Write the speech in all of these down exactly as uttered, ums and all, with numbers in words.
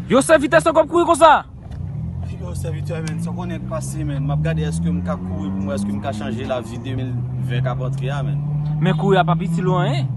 Yo, sèvitè, sa w ap kouri konsa? Yo, sèvitè, men, sa w konnen k pase, men. M ap gade èske m ka kouri pou m wè èske m ka chanje lavi de mil ven k ap antre a, men. Men kouri a p ap itil ou anyen.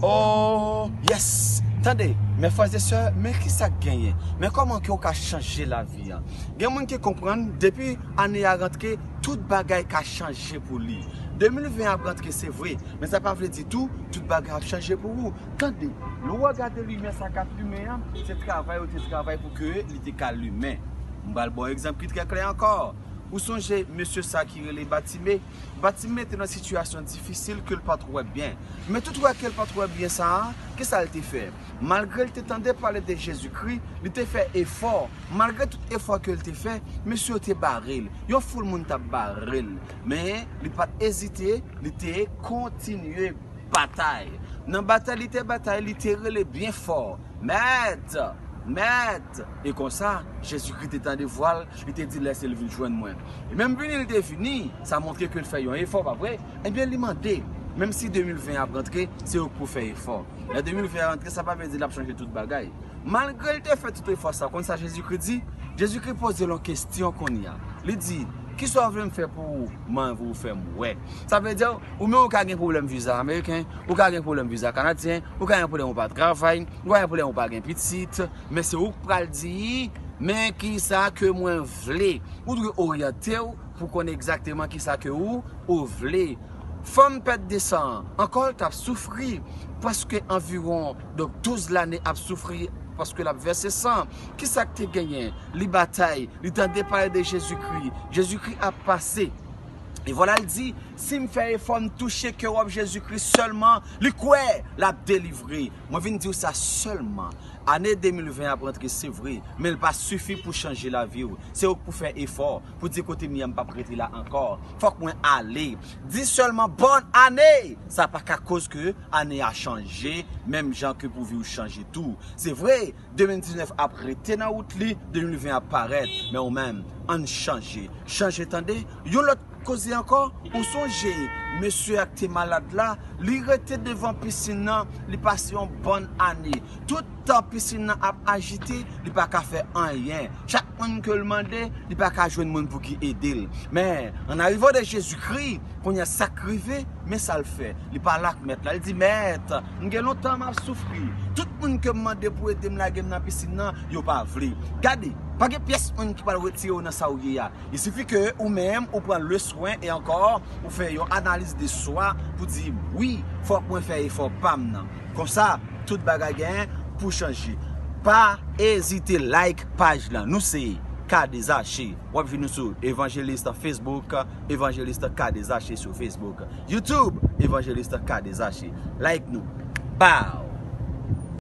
Oh, yes! Tande, men frè e sè, men ki sa k genyen? Men kòman ke w ka chanje lavi a? Gen moun ki konprann, depi ane a rantre, tout bagay ka chanje pou li. De mil ven ap rantre, se vre, men sa pa vle di tou, tout bagay ap chanje pou ou. Tande, lè w gade limyè sa k ap limen an, se travay yo te travay pou ke li te ka limen. M pral ba w egzanp ki trè klè ankò. Ou sonje mesye sa ki rele Batime? Batime te nan sitiyasyon difisil ke l pa t wè byen. Men tout wè ke l pa t wè byen sa a, kisa l te fè? Malgre l te tande pale de Jezikri, li te fè efò. Malgre tout efò ke l te fè, mesye yo te bare l. Yon foul moun t ap bare l. Men, li pa t ezite, li te kontinye batay. Nan batay li te batay, li te rele byen fò, "Mèt! Mèt!" E konsa, Jezikri te tande vwa l, li te di, "Lèse l vin jwenn mwen." E menm vini li te vini, sa montre ke l fè yon efò, pa vre? Ebyen, li mande, menm si de mil ven ap rantre, se ou k pou fè efò. Lè de mil ven ap rantre, sa pa vle di l ap chanje tout bagay. Malgre l te fè tout efò sa, konn sa Jezikri di? Jezikri poze l yon kesyon kounye a. Li di, "Kisa w vle m fè pou ou?" M anvi w fè m wè. Sa vle di, ou menm ou ka gen pwoblèm viza ameriken, ou ka gen pwoblèm viza kanadyen, ou ka gen pwoblèm ou pa travay, ou ka gen pwoblèm ou pa gen pitit, men se ou k pral di, "Men kisa ke mwen vle." Ou dwe oryante w pou konnen egzakteman kisa ke ou, ou vle. Fanm pèt de san an, ankò l t ap soufri, prèske anviwon, donk, douz lane ap soufri, paske l ap vèse san. Kisa k te genyen? Li batay, li tande pale de Jezikri. Jezikri ap pase. E vwala l di, "Si m fè efò, m touche kewòb Jezikri sèlman, li kwè, l ap delivre." Mwen vin di w sa sèlman. Ane de mil ven ap rantre, se vre, men l pa sifi pou chanje lavi w. Se ou k pou fè efò, pou di, "Kote m ye a, m p ap rete la ankò. Fòk mwen ale." Di sèlman, "Bòn ane!" Sa pa ka koz ke ane a chanje, menm jan ke pou vi w chanje tou. Se vre, de mil diznèf ap rete nan wout li, de mil ven ap parèt, men ou menm, ann chanje. Chanje, tande. Yon lòt koze ankò, ou sonje mesye a k te malad la, li rete devan pisin nan, li pase yon bòn ane. Tout tan pisin nan ap ajite, li pa ka fè anyen. Chak moun ke l mande, li pa ka jwenn moun pou ki ede l. Men, an arivan de Jezikri, kounye a sa k rive, men sa l fè. Li pale ak mèt la, li di, "Mèt, m gen lontan m ap soufri. Tout moun ke m mande pou ede m lage m nan pisin nan, yo pa vle." Gade, pa gen pyès moun ki pral retire w nan sa w ye a. Il sifi ke ou menm, ou pran le swen e ankò, ou fè yon analiz de swa pou di, "Wi, fòk mwen fè efò pa m nan." Konsa, tout bagay gen pou chanje. Pa ezite like paj lan. Nou se K D Zache. W ap jwenn nou sou Evangelist Facebook, Evangelist K D Zache sou Facebook. YouTube, Evangelist K D Zache. Like nou. Bow!